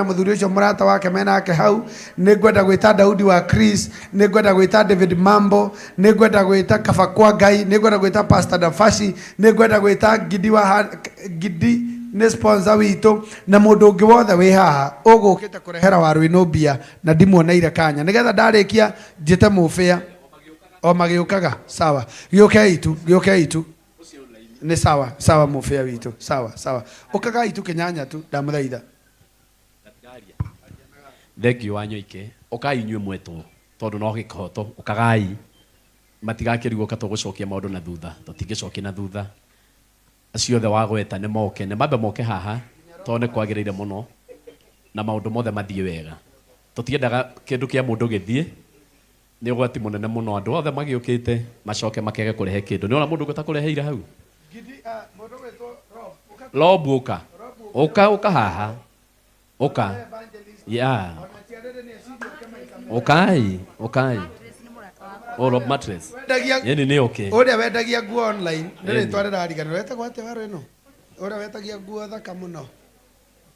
Mũthuri ũcio mũrata wake menake hau. Nĩ ngwenda gwĩta Daudi wa Chris, nĩ ngwenda gwĩta David Mambo, nĩ ngwenda gwĩta Kaba kwa Ngai, nĩ ngwenda gwĩta Pastor Dafashi, nĩ ngwenda gwĩta Gidi wa Gidi nĩ sponsor witũ, na mũndũ ũngĩ wothe wĩ haha ũgũkĩte kũrehera Waruinũ mbia na ndimuoneire kanya, nĩgetha ndarĩkia njĩte mũbĩa o magĩũkaga. Sawa, gĩũkei tu, gĩũkei tu. Nĩ sawa sawa, mũbĩa witũ. Sawa sawa, ũkagai tu kĩnyanya tu, ndamũthaitha. Thengiũ Wanyoike. Ũkai inyuĩ mwetwo, tondũ no gĩkoto. Ũkagai, matigakĩrigwo ka tũgũcokia maũndũ na thutha. Tũtingĩcokia na thutha. Acio othe wagweta nĩ moke, nĩ mambe moke haha, tondũ nĩ kwagĩrĩire mũno na maũndũ mothe mathiĩ wega. Tũtiendaga kĩndũ kĩa mũndũ gĩthiĩ, nĩ ũgwati mũnene mũno andũ othe magĩũkĩte macoke makege kũrehe kĩndũ. Nĩ wona mũndũ ũngĩ ũtakũreheire hau? Rob, ũka. Ũka, ũka haha. Ũka. Yeah. Ũkai, ũkai. Oh, Rob Mattress. Wendagia Yeni nĩ oke. Ũrĩa wendagia nguo online nĩ Ĩni. rĩtwa rĩrariganĩra, wetagwo atĩa waro ĩno ũrĩa wetagia nguo thaka mũno?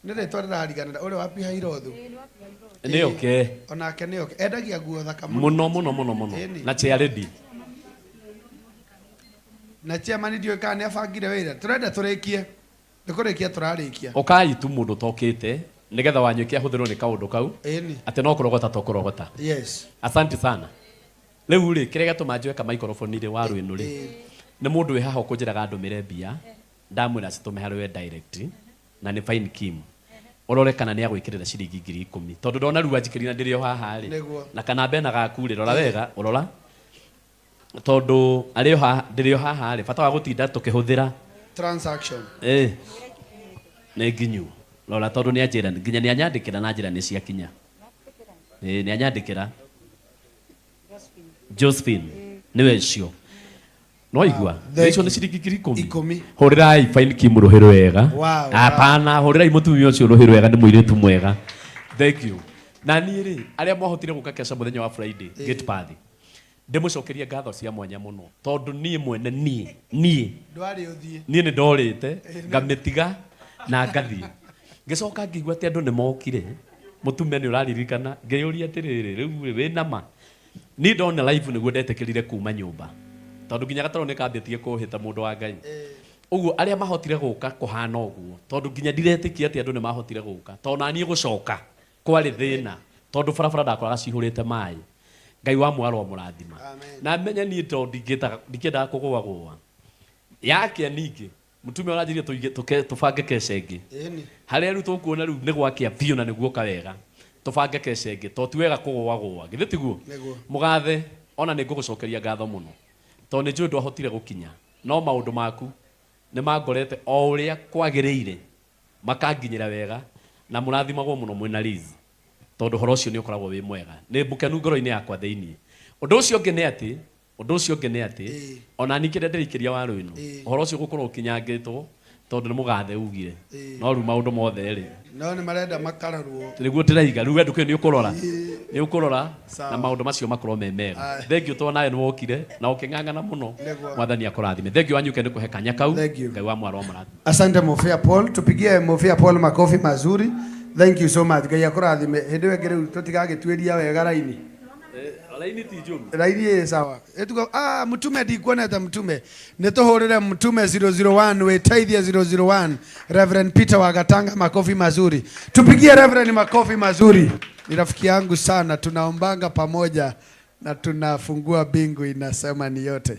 Nĩ rĩtwa rĩrariganĩra, ũrĩa wa Pihairothu. Nĩ oke. Onake nĩ oke, endagia nguo thaka mũno. Mũno mũno mũno mũno. Ĩni. Na chair lady. Na chairman ndiũĩ kana nĩ abangire wĩra, tũrenda tũrĩkie, nĩ kũrĩkia tũrarĩkia. Ũkai tu mũndũ ũtokĩte nĩgetha Wanyoike ahũthĩrwo nĩ kaũndũ kau Ĩni. atĩ no kũrogota to kũrogota. Yes. Asante sana. Rĩu rĩ, kĩrĩa gĩatũma njoe ka microphone rĩ, wa rwĩnũ rĩ, nĩ mũndũ wĩ haha ũkũnjĩraga ndũmĩre mbia, ndamwĩra acitũme harĩ we direct, na nĩ Fine Kim. Ũrore kana nĩ agwĩkĩrĩra ciringi 10,000, tondũ ndona rĩu anjikĩrire na ndĩrĩ o haha rĩ, Nĩguo. na kanamba ena gaku rĩ, rora wega, ũrora, tondũ arĩ o haha, ndĩrĩ o haha rĩ, bata wa gũtinda tũkĩhũthĩra transaction. Ĩ nĩ nginyu. Rora, tondũ nĩ anjĩra, nginya nĩ anyandĩkĩra na njĩra nĩ ciakinya. Ĩ nĩ anyandĩkĩra. Josephine nĩwe ũcio. No igua Thank icio you. nĩ ciringi 10,000. 10. Hũrĩrai Fine Kim rũhĩ rwega. Wow. Hapana, hũrĩrai mũtumia ũcio rũhĩ rwega, nĩ mũirĩtu mwega. Thank you. Na niĩ rĩ, arĩa mwahotire gũka kesha mũthenya wa Friday gate path, ndĩmũcokerie ngatho cia mwanya mũno, tondũ niĩ mwene niĩ Ndwarĩ ũthiĩ. Niĩ nĩ ndorĩte ngamĩtiga na ngathiĩ, ngĩcoka ngĩigua atĩ andũ nĩ mokire. Mũtumia nĩ ũraririkana ngĩyũria atĩrĩrĩ, rĩu rĩ wĩna ma? Niĩ ndona live nĩguo ndetĩkĩrire kuma nyũmba, tondũ nginya gatarũ nĩ kambĩtie kũhĩta, mũndũ wa Ngai. Ũguo arĩa mahotire gũka kũhana ũguo, tondũ nginya ndiretĩkia atĩ andũ nĩ mahotire gũka, tondũ naniĩ gũcoka kwarĩ thĩna, tondũ barabara ndakoraga cihũrĩte maĩ. Ngai wa mwaro mũrathima. Amen. Na menye niĩ tondũ ndingĩendaga kũgũagũa yakĩa. Ningĩ mũtumia ũranjĩria tũige tũbange kesha ĩngĩ. Ĩni. Harĩa rĩu tũkuona rĩu nĩ gwakĩa biũ na nĩguoka wega, tũbange kesha ĩngĩ, to ti wega kũgũagũa, githĩ tiguo? Nĩguo. Mũgathe, ona nĩ ngũgũcokeria ngatho mũno, tondũ nĩ njũĩ ndwahotire gũkinya, no maũndũ maku nĩ mangorete o ũrĩa kwagĩrĩire, makanginyĩra wega, na mũrathimagwo mũno mwĩna Liz, tondũ ũhoro ũcio nĩ ũkoragwo wĩ mwega. Nĩ mũkenu ngoro-inĩ yakwa thĩinĩ. Ũndũ ũcio ũngĩ nĩ atĩ, ũndũ ũcio ũngĩ nĩ atĩ ona niĩ kĩrĩa ndĩraikĩria waru ĩno, ũhoro ũcio ũgũkorwo ũkinyangĩtwo, tondũ nĩ mũgathe ugire. No rĩu maũndũ mothe rĩ, No nĩ marenda makarorwo. Nĩguo ndĩraiga rĩu we ndũkĩũĩ, nĩ ũkũrora, nĩ ũkũrora Sawa. na maũndũ macio makorwo me mega. Aye. Thengiũ tondũ nawe nĩ wokire na ũkĩng'ang'ana mũno. Nĩguo. Mwathani akũrathime. Thengiũ Wanyuke nĩ kũhe kanya kau. Thank you. Ngai wa mwaro amũrathime. Asante Mofia Paul, tupigie Mofia Paul makofi mazuri. Thank you so much. Ngai akũrathime. Hĩndĩ ĩyo ĩngĩ rĩu tũtigagĩtuĩria wega raini. Raini ti njũru. Raini ĩ sawa. Ĩtuga ah mtume, ndikuonete mtume. Nĩ tũhũrĩre mtume 001, wĩteithie 001, Reverend Peter wa Gatanga makofi mazuri. Tupigie Reverend makofi mazuri. Ni rafiki yangu sana, tunaombanga pamoja na tunafungua mbingu inasema ni yote.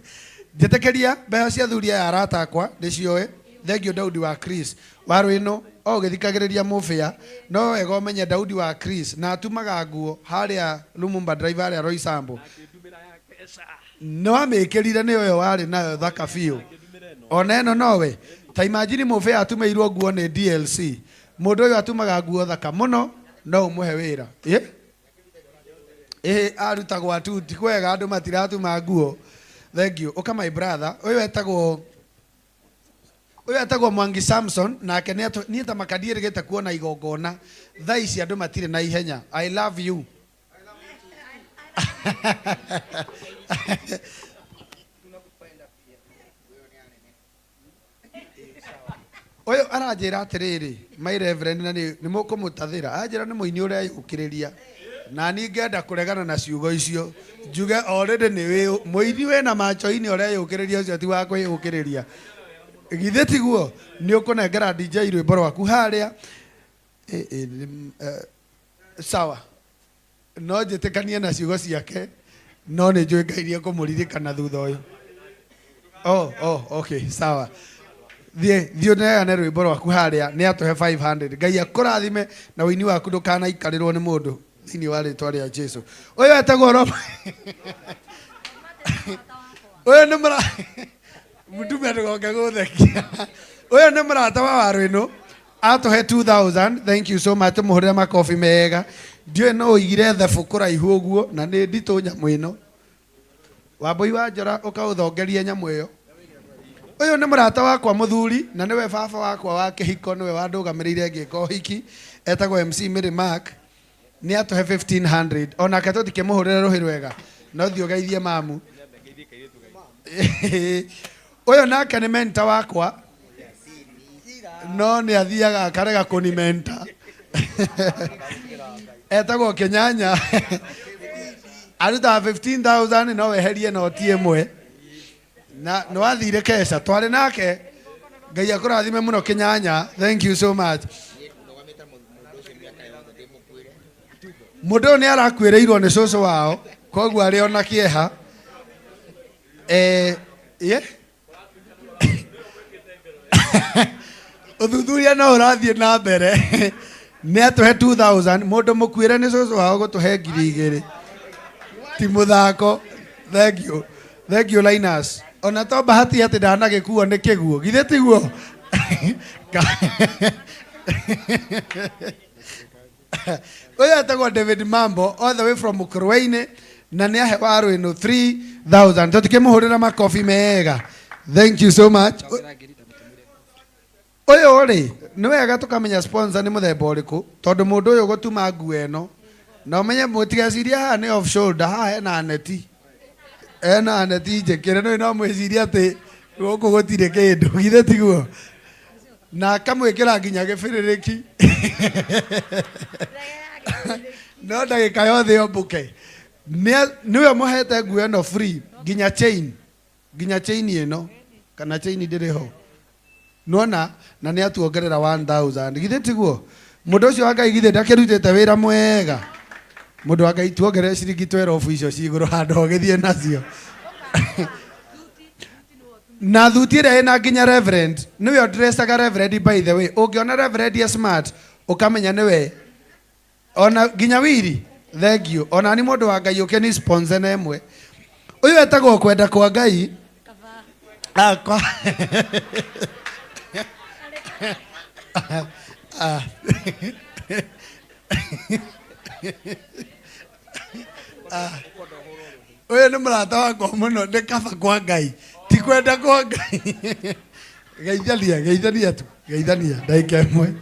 Njĩtĩkĩria mbeca cia thuri aya arata akwa ndĩcioe. Thengio Daudi wa Chris waru ĩno o ũgĩthikagĩrĩria mũbĩa, no wega ũmenye Daudi wa Chris na atumaga nguo harĩa Lumumba Drive, harĩa Roysambu. Nĩ wamĩkĩrire, nĩ ũyũ warĩ nayo thaka biũ, ona ĩno nowe. Ta imagine mũbĩa atumĩirwo nguo nĩ DLC. Mũndũ ũyũ atumaga nguo thaka mũno, no ũmũhe wĩra. Ĩ ĩhĩ arutagwo atu ti kwega, andũ matiratuma nguo. Thank you. Ũka my brother. Ũyũ etagwo Mwangi Samson, nake nĩ niĩ ta makadiĩrĩgĩte kuona igongona thaa ici andũ matirĩ na ihenya. I love you. Ũyũ aranjĩra atĩrĩrĩ, my reverend, na nĩ mũkũmũtathĩra. Anjĩra nĩ mũini ũreyũkĩrĩria. Na niĩ ngenda kũregana na ciugo icio. Njuge already nĩ wĩ mũini wĩna macho-inĩ ũreyũkĩrĩria ũcio ti wa kwĩyũkĩrĩria. Githĩ tiguo? Nĩ ũkũnengera DJ rwĩmbo rwaku harĩa. Sawa. No njĩtĩkanie na ciugo ciake, no nĩ njũĩ Ngai nĩ ekũmũririkana thutha ũyũ. Oh, oh, okay, sawa. Thiĩ, thiĩ ũneane rwĩmbo rwaku harĩa, nĩ atũhe 500. Ngai akũrathime na ũini waku ndũkanaikarĩrwo nĩ mũndũ thĩinĩ wa rĩtwa rĩa Jesu. Ũyũ etagwo Rob. Ũyũ nĩ mũra mũtume ndũgoke gũthekia. Ũyũ nĩ mũrata wa Warũĩnũ. Atũhe 2000. Thank you so much. Tũmũhũrĩre makobi mega. Ndiũĩ no ũigire thabũ kũraihu ũguo na nĩ nditũ nyamũ ĩno. Wambũi wa njora ũkaũthongerie nyamũ ĩyo. Ũyũ nĩ mũrata wakwa mũthuri na nĩwe baba wakwa wa kĩhiko, nĩwe wandũgamĩrĩire ngĩka ũhiki. Etagwo MC Mary Mark. Nĩ atũhe 1500. Onake tũtikĩmũhũrĩre rũhĩ rwega. No thiĩ ũgeithie mamu. Ũyũ nake nĩ mentor wakwa. No nĩ athiaga akarega kũni mentor. Etagwo Kĩnyanya. Arutaga 15,000 no weherie noti ĩmwe. Na nĩ wathire keca twarĩ nake. Ngai akũrathime mũno Kĩnyanya. Thank you so much. Mũndũ ũyũ nĩ arakuĩrĩirwo nĩ cũcũ wao, koguo arĩ ona kĩeha. Ye? Ũthuthuria no ũrathiĩ na mbere. Nĩ atũhe 2000, mũndũ mũkuĩre nĩ cũcũ wao gũtũhe 2000. Ti mũthako. Thank you. Thank you Linus. Ona to bahati atĩ ndanagĩkuo nĩ kĩguo. Githĩ tiguo? Ũyũ etagwo David Mambo all the way from Mukurweini na nĩ ahe Warũĩnũ 3000. Tũtikĩmũhũrĩra makobi mega. Thank you so much. Ũyũ rĩ, nĩ wega tũkamenya sponsor nĩ mũthemba ũrĩkũ, tondũ mũndũ ũyũ gũtuma nguo ĩno, na ũmenye mũtigecirie haha nĩ off shoulder, haha hena neti. Hena neti njĩkĩre, no no mwĩcirie atĩ gũkũ gũtirĩ kĩndũ, githĩ tiguo? Na akamwĩkĩra nginya gĩbĩrĩrĩki. No ndagĩka yothe yombũke. Nĩwe ũmũhete nguo ĩno free, nginya chain. Nginya chain ĩno, kana chain ndĩrĩ ho. Nĩwona, na nĩ atuongerera 1000. Githĩ tiguo? Mũndũ ũcio wa Ngai githĩ ndakĩrutĩte wĩra mwega? Mũndũ wa Ngai tuongerere ciringi 12 icio ci igũrũ handũ ũgĩthiĩ nacio. Na thuti ĩrĩa ĩna nginya reverend, nĩwe ũndressaga reverend by the way. Ũngĩona reverend e smart, ũkamenya nĩwe. Ona nginya wiri, thank you. Ona ni mũndũ wa Ngai ũke ni sponsor na ĩmwe. Ũyũ etagwo kwenda kwa Ngai. Kwa Ũyũ nĩ mũrata wakwa mũno, nĩ kaba kwa Ngai, ti kwenda kwa Ngai. Geithania, geithania tu, geithania ndagĩka ĩmwe.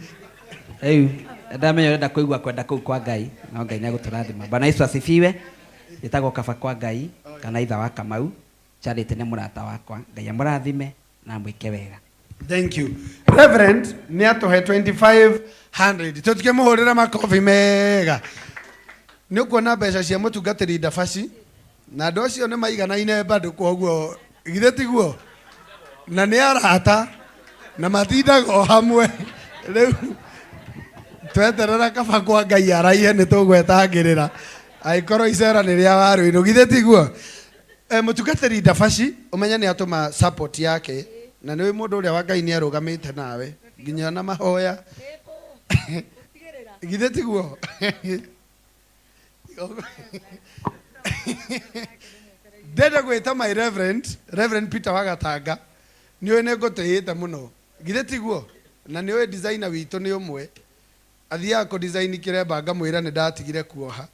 Rĩu ndamenya ũrenda kũigua kwenda kũu kwa Ngai, no Ngai nĩagũtũrathima. Bwana Yesu asifiwe. Njĩtagwo kaba kwa Ngai kana itha wa Kamau. Charity nĩ mũrata wakwa. Ngai amũrathime na amwĩke wega. Thank you. Reverend nĩ atũhe 2500. Tũtikĩmũhũrĩra makobi mega. Nĩ ũkuona mbeca cia mũtungatĩri Ndabaci na andũ acio nĩ maiganaine bado, koguo githĩ tiguo? Na nĩ arata na matindaga o hamwe. Rĩu tweterera kaba kwa Ngai araihe nĩ tũgwetangĩrĩra angĩkorwo icera nĩ rĩa Warũirũ, githĩ tiguo? Mũtungatĩri Ndabaci ũmenye nĩ atũma support yake na nĩ mũndũ ũrĩa wa Ngai nĩ arũgamĩte nawe nginya na mahoya, githĩ tiguo? Ndenda gwĩta my reverend, Reverend Peter Wagatanga, nĩ ũĩ nĩ ngũtĩĩte mũno, githĩ tiguo? Na nĩ ũĩ designer witũ nĩ ũmwe athiaga kũ design kĩremba ngamwĩra nĩ ndatigire kuoha.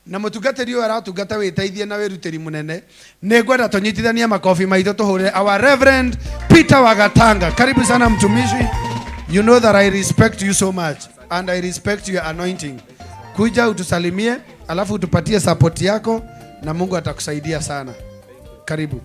Na mũtungatĩri ũyũ aratungata wĩteithie na wĩrutĩri mũnene. Nĩ ngwenda tũnyitithanie makobi maitũ tũhũrĩre our Reverend Peter Wagatanga. Karibu sana mtumishi. You know that I respect you so much and I respect your anointing. Kuja utusalimie, alafu utupatie support yako na Mungu atakusaidia sana. Karibu.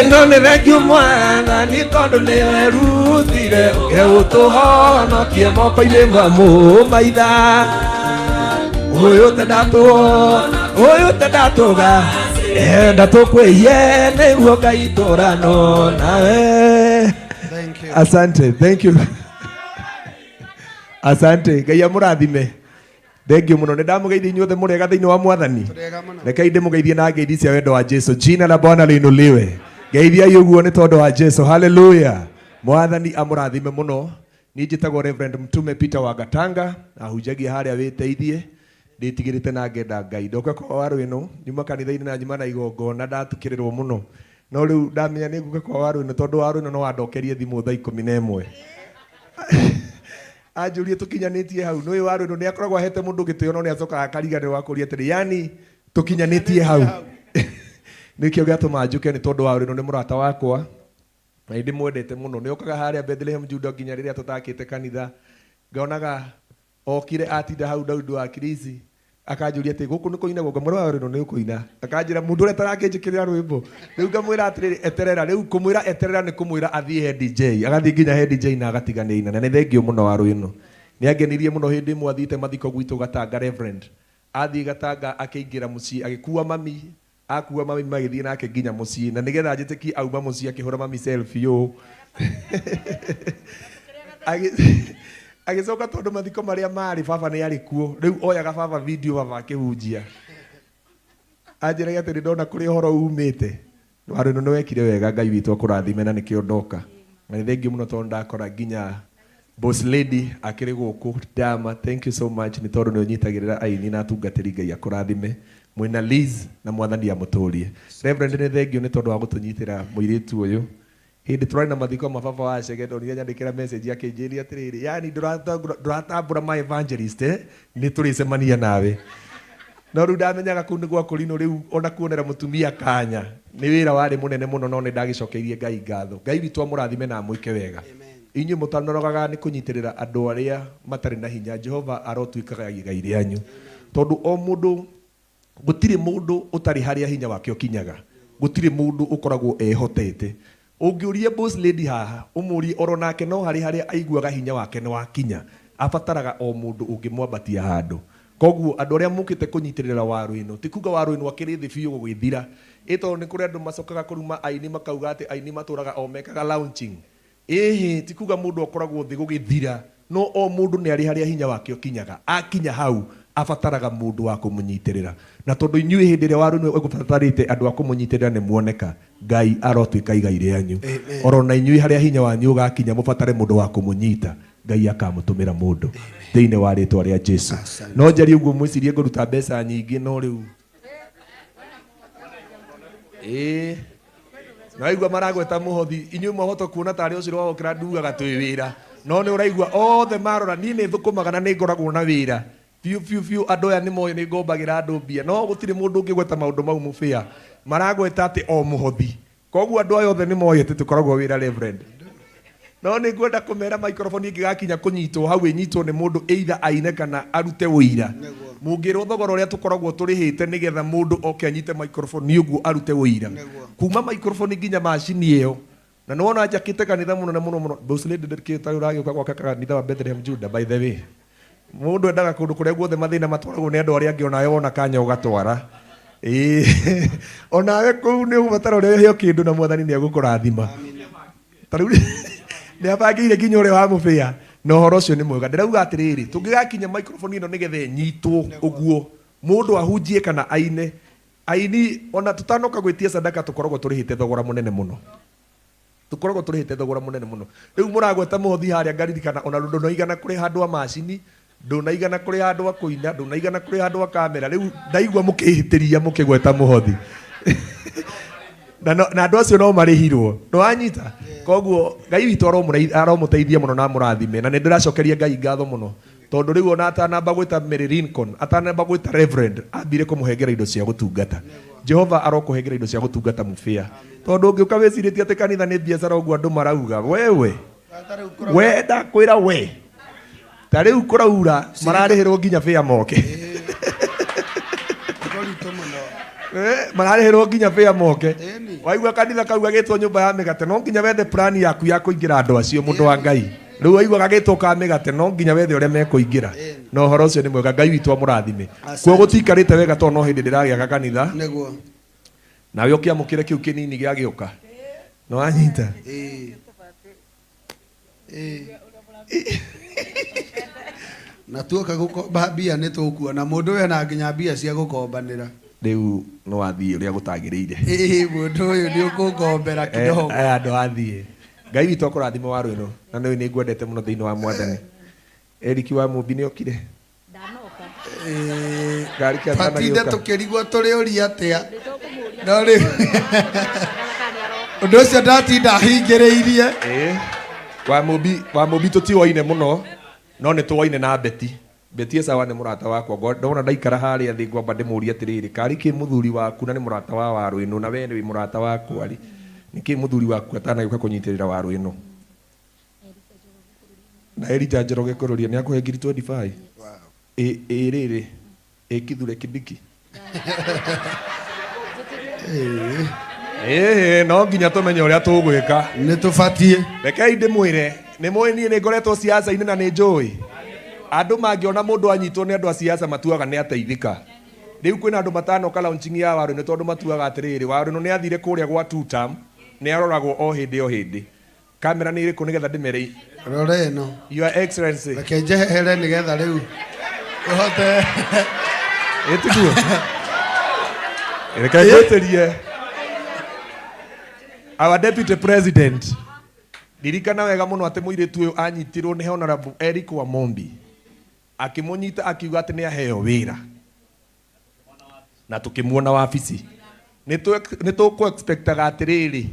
Ĩno nĩ thengiũ Mwathani tondũ nĩwerutire ũke ũtũhonokie moko-inĩ ma mũmaitha. Ũyũ tendatũ, ũyũ tendatũga, enda tũkwĩhie nĩguo Ngai tũrano nawe. Thank you. Asante, thank you. Asante, Ngai amũrathime. Thengiũ mũno, nĩ ndamũgeithia inyuothe mũrega thĩinĩ wa Mwathani. Tũrĩega mũno. Rekei ndĩmũgeithie na ngeithi cia wendo wa Jesu. Jina la Bwana liinuliwe. Ngeithiai ũguo nĩ tondũ wa Jesu. Haleluya. Mwathani amũrathime mũno. Niĩ njĩtagwo Reverend Mtume Peter wa Gatanga, na hunjagia harĩa wĩteithie. Ndĩtigĩrĩte na ngenda Ngai. Ndoka kwa waru ĩno, nyuma kanitha-inĩ na nyuma na igongona ndatukĩrĩrwo mũno. No rĩu ndamenya nĩ ngũka kwa waru ĩno tondũ waru ĩno no andokerie thimũ thaa 11. Anjũrie tũkinyanĩtie hau. Nĩũĩ waru ĩno nĩ akoragwo ahete mũndũ gĩtĩo no nĩ acokaga akariganĩrwo akũria atĩrĩ, yani tũkinyanĩtie hau. Nĩkĩo gĩatũma njũke nĩ tondũ waru ĩno nĩ mũrata wakwa. Na nĩ ndĩmwendete mũno. Nĩ okaga harĩa Bethlehem Juda nginya rĩrĩa tũtakĩte kanitha. Ngonaga okire atinda hau Daudi wa Kirisi. Akanjũria atĩ gũkũ nĩ kũinagwo, ngamwĩra waru ĩno nĩ ũkũina. Akanjĩra mũndũ ũrĩa tarakĩnjĩkĩrĩra rwĩmbo. Rĩu ngamwĩra atĩrĩrĩ, eterera. Rĩu kũmwĩra eterera nĩ kũmwĩra athiĩ he DJ. Agathiĩ nginya he DJ na agatiga nĩ aina. Na nĩ thengiũ mũno waru ĩno. Nĩ angenirie mũno hĩndĩ ĩmwe athiĩte mathiko gwitũ Gatanga Reverend. Athiĩ Gatanga akĩingĩra mũciĩ agĩkua mami. Akua mami magĩthiĩ nake nginya mũciĩ. Na nĩgetha njĩtĩkie auma mũciĩ akĩhũra mami selfie ũũ. Agĩcoka tondũ mathiko marĩa marĩ baba nĩ arĩ kuo. Rĩu oyaga baba video baba akĩhunjia. Anjĩraga atĩ nĩ ndona kũrĩa ũhoro umĩte. Waru ĩno nĩ wekire wega, Ngai witũ akũrathime na nĩkĩo ndoka. Na nĩ thengiũ mũno tondũ ndakora nginya boss lady akĩrĩ gũkũ. Dama, thank you so much nĩ tondũ nĩ ũnyitagĩrĩra aini na atungatĩri, Ngai akũrathime. Mwĩna Liz na Mwathani amũtũrie. Reverend nĩ thengiũ nĩ tondũ wa gũtũnyitĩra mũirĩtu ũyũ. Hĩndĩ tũrarĩ na mathiko ma baba wa Chege ndonire anyandĩkĩra message akĩnjĩria atĩrĩrĩ, yani ndũratambũra ma evangelist, nĩ tũrĩcemania nawe. No rĩu ndamenyaga kũu nĩ gwa kũrinũ, rĩu ona kuonera mũtumia kanya nĩ wĩra warĩ mũnene mũno, no nĩ ndagĩcokeirie Ngai ngatho. Ngai witũ amũrathime na amwĩke wega. Inyuĩ mũtanorogaga nĩ kũnyitĩrĩra andũ arĩa matarĩ na hinya, Jehova arotuĩkaga igai rĩanyu. Tondũ o mũndũ, gũtirĩ mũndũ ũtarĩ harĩa hinya wake ũkinyaga. Gũtirĩ mũndũ ũkoragwo ehotete. Ũngĩũria boss lady haha, ũmũrie oro nake no harĩ harĩa aiguaga hinya wake nĩ wakinya. Abataraga o mũndũ ũngĩmwambatia handũ. Koguo andũ arĩa mũkĩte kũnyitĩrĩra waru ĩno, ti kuga waru ĩno akĩrĩ thĩ biũ gũgĩthira. Ĩ tondũ nĩ kũrĩ andũ macokaga kũruma aini makauga atĩ aini matũraga o mekaga launching. Ĩhĩ, ti kuga mũndũ akoragwo thĩ gũgĩthira, no o mũndũ nĩ arĩ harĩa hinya wake ũkinyaga. Akinya hau, abataraga mũndũ wa kũmũnyitĩrĩra. Na tondũ inyuĩ hĩndĩ ĩrĩa waru ĩno ĩgũbatarĩte andũ a kũmũnyitĩrĩra nĩ muoneka, Ngai arotuĩka igai rĩanyu. Oro na inyuĩ harĩa hinya wanyu ũgakinya mũbatare mũndũ wa kũmũnyita, Ngai akamũtũmĩra mũndũ thĩinĩ wa rĩtwa rĩa Jesu. No njarie ũguo mwĩcirie ngũruta mbeca nyingĩ, no rĩu ĩĩ naigua maragweta mũhothi, inyuĩ mwahota kuona tarĩ ũcio wokĩra ndugaga twĩ wĩra, no nĩ ũraigua othe marora niĩ nĩ thũkũmaga na nĩ ngoragwo na wĩra biũ biũ biũ. Andũ aya nĩ moĩ nĩ ngombagĩra andũ mbia, no gũtirĩ mũndũ ũngĩgweta maũndũ mau mũbĩa. Maragweta atĩ o mũhothi, koguo andũ aya othe nĩ moĩ atĩ tũkoragwo wĩra Reverend. No nĩ ngwenda kũmera microphone ĩngĩgakinya kũnyitwo hau ĩnyitwo nĩ mũndũ either aine kana arute ũira. Mũngĩrwo thogora ũrĩa tũkoragwo tũrĩhĩte nĩgetha mũndũ oke anyite microphone ũguo arute ũira. Kuma microphone nginya macini ĩyo. Na nĩ wona njakĩte kanitha mũnene mũno mũno. Boss lady ndĩkĩte ũragĩũka gwaka kanitha wa Bethlehem Judah, by the way. Mũndũ endaga kũndũ kũrĩa guothe mathĩna matwaragwo nĩ andũ arĩa angĩ, onawe wona kanya ũgatwara. Ĩĩ. Onawe kũu nĩ ũgũbatara ũrĩa ũheo kĩndũ na Mwathani nĩ egũkũrathima. Ta rĩu nĩ abangĩire nginya ũrĩa wa mũbĩa, na ũhoro ũcio nĩ mwega. Ndĩrauga atĩrĩrĩ, tũngĩgakinya microphone ĩno nĩgetha ĩnyitwo ũguo, mũndũ ahunjie kana aine, aini ona tũtanoka gwĩtia sadaka tũkoragwo tũrĩhĩte thogora mũnene mũno. Tũkoragwo tũrĩhĩte thogora mũnene mũno. Rĩu mũragweta mũhothi harĩa ngaririkana ona ndũnaigana kũrĩha andũ a macini, ndũnaigana kũrĩha andũ a kũina, ndũnaigana kũrĩha andũ a kamera. Rĩu ndaigua mũkĩhĩtĩria mũkĩgweta mũhothi. Na andũ acio no marĩhirwo. Nĩwanyita? Koguo Ngai witũ aromũteithia mũno na amũrathime. Na nĩ ndĩracokeria Ngai ngatho mũno. Tondũ rĩu ona atanamba gwĩta Mary Lincoln, atanamba gwĩta Reverend, ambire kũmũhengera indo cia gũtungata. Jehova arokũhengera indo cia gũtungata mũbĩa. Tondũ ũngĩũka wĩcirĩtie atĩ kanitha nĩ biacara ũguo andũ marauga, wewe, we ndakwĩra we. Ta rĩu kũraura mararĩhĩrwo nginya bĩa moke. Mararĩhĩrwo nginya bĩa moke. Ĩni. Waigua kanitha kau gagĩtwo nyũmba ya mĩgate, no nginya wethe plan yaku ya kũingĩra andũ acio, mũndũ wa Ngai. Rĩu waigua gagĩtwo ka mĩgate, no nginya wethe ũrĩa mekũingĩra. Na ũhoro ũcio nĩ mwega, Ngai witũ amũrathime. Asante. Kuo gũtiikarĩte wega tondũ no hĩndĩ ndĩragĩaka kanitha. Nĩguo. Nawe ũkĩamũkĩre kĩu kĩnini gĩagĩũka. Nĩ wanyita? Ĩĩ. Ĩĩ. Na tuoka gũkomba mbia nĩ tũkuona mũndũ ũyũ ena nginya mbia cia gũkombanĩra. Rĩu nĩ wathiĩ ũrĩa gũtagĩrĩire. Ĩĩ, mũndũ ũyũ nĩ ũkũngombera kidogo. Aya andũ athiĩ. Ngai witũ akũrathime wa rwĩno, na nĩ nĩ ngwendete mũno thĩinĩ wa Mwathani. Eric wa Mũmbi nĩ okire. Ndanoka. Ĩĩ. Ngari kĩa Twatinde atanagĩũka. tũkĩrigwo tũrĩũria atĩa. Nĩtũkũmũria. No rĩu ũndũ ũcio ndatinda hingĩrĩirie. Ĩĩ. Wa Mũmbi, wa Mũmbi tũtiwoine mũno, no nĩ tũwoine na Beti. Beti Esawa nĩ mũrata wakwa. Ndona ndaikara harĩa thĩ ngwamba ndĩmũrie atĩrĩrĩ, karĩ kĩ mũthuri waku na nĩ mũrata wa waru ĩno, na we nĩ mũrata wakwa rĩ, nĩ kĩ mũthuri waku atanagĩũka kũnyitĩrĩra waru ĩno? Na Elijah Njoroge kũrũria nĩ akũhe ngiri 25. Ĩ rĩrĩ, ĩ Kithure Kindiki. Ĩĩ, no nginya tũmenye ũrĩa tũgwĩka. Nĩ tũbatiĩ. Rekei ndĩmwĩre, nĩ mũĩ niĩ nĩ ngoretwo siasa-inĩ na nĩ njũĩ. Andũ mangĩona mũndũ anyitwo nĩ andũ a siasa matuaga nĩ ateithĩka. Rĩu kwĩna andũ matanoka launching ya waru nĩ tondũ matuaga atĩrĩrĩ, waru nĩ athire kũrĩa gwa two term, nĩ aroragwo o hĩndĩ o hĩndĩ. Kamera nĩ ĩrĩkũ nĩgetha ndĩmere? Rora ĩno. Your Excellency. Reke njehere nĩgetha rĩu ũhote. Ĩtiguo. Reke ngwĩtĩrie. Our Deputy President. Ririkana wega mũno atĩ mũirĩtu ũyũ anyitirwo nĩ Honorable Eric Wamombi. Akĩmũnyita akiuga atĩ nĩ aheo wĩra. Na tũkĩmuona wabici. Nĩ tũkũ expectaga atĩrĩrĩ,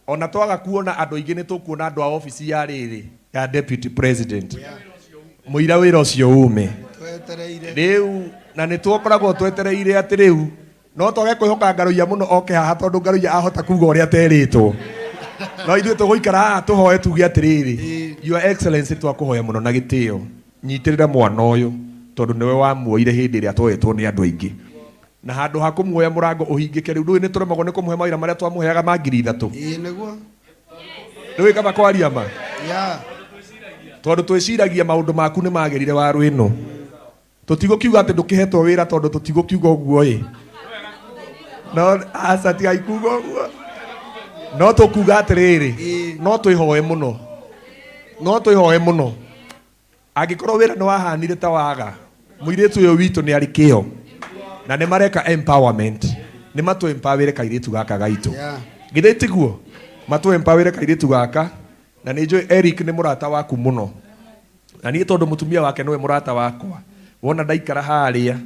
ona twaga kuona andũ aingĩ nĩ tũkuona andũ a obici ya rĩrĩ ya Deputy President. Mũira wĩra ũcio ume. Twetereire. Rĩu na nĩ tũkoragwo twetereire atĩ rĩu no twage kwĩhoka Ngaruiya mũno oke haha tondũ Ngaruiya ahota kuga ũrĩa aterĩtwo. No ithuĩ tũgũikara haha tũhoe tuge atĩrĩrĩ, Your Excellency twakũhoya mũno na gĩtĩo, nyitĩrĩra mwana ũyũ tondũ nĩwe wamuoire hĩndĩ ĩrĩa twoetwo nĩ andũ aingĩ. Na handũ ha kũmuoya mũrango ũhingĩke rĩu ndũĩ nĩ tũremagwo nĩ kũmũhe mawĩra marĩa twamũheaga ma ngiri ithatũ. Ĩĩ nĩguo. Ndũĩ kaba kwaria ma? Yeah. Tondũ twĩciragia maũndũ maku nĩ magĩrire waru ĩno. Tũtigũkiuga atĩ ndũkĩhetwo wĩra tondũ tũtigũkiuga ũguo ĩ. No aca tigai kuga ũguo. No tũkuga atĩrĩrĩ, no twĩhoe mũno. No twĩhoe mũno. Angĩkorwo wĩra nĩ wahanire ta waga, mũirĩtu ũyũ witũ nĩ arĩ kĩo. Na nĩ mareka empowerment. Nĩ matũ empower kairĩtu gaka gaitũ. Githĩ tiguo? Matũ empower kairĩtu gaka. Na nĩ njũĩ Eric nĩ mũrata waku mũno. Na niĩ tondũ mũtumia wake nĩwe mũrata wakwa. Wona ndaikara harĩa,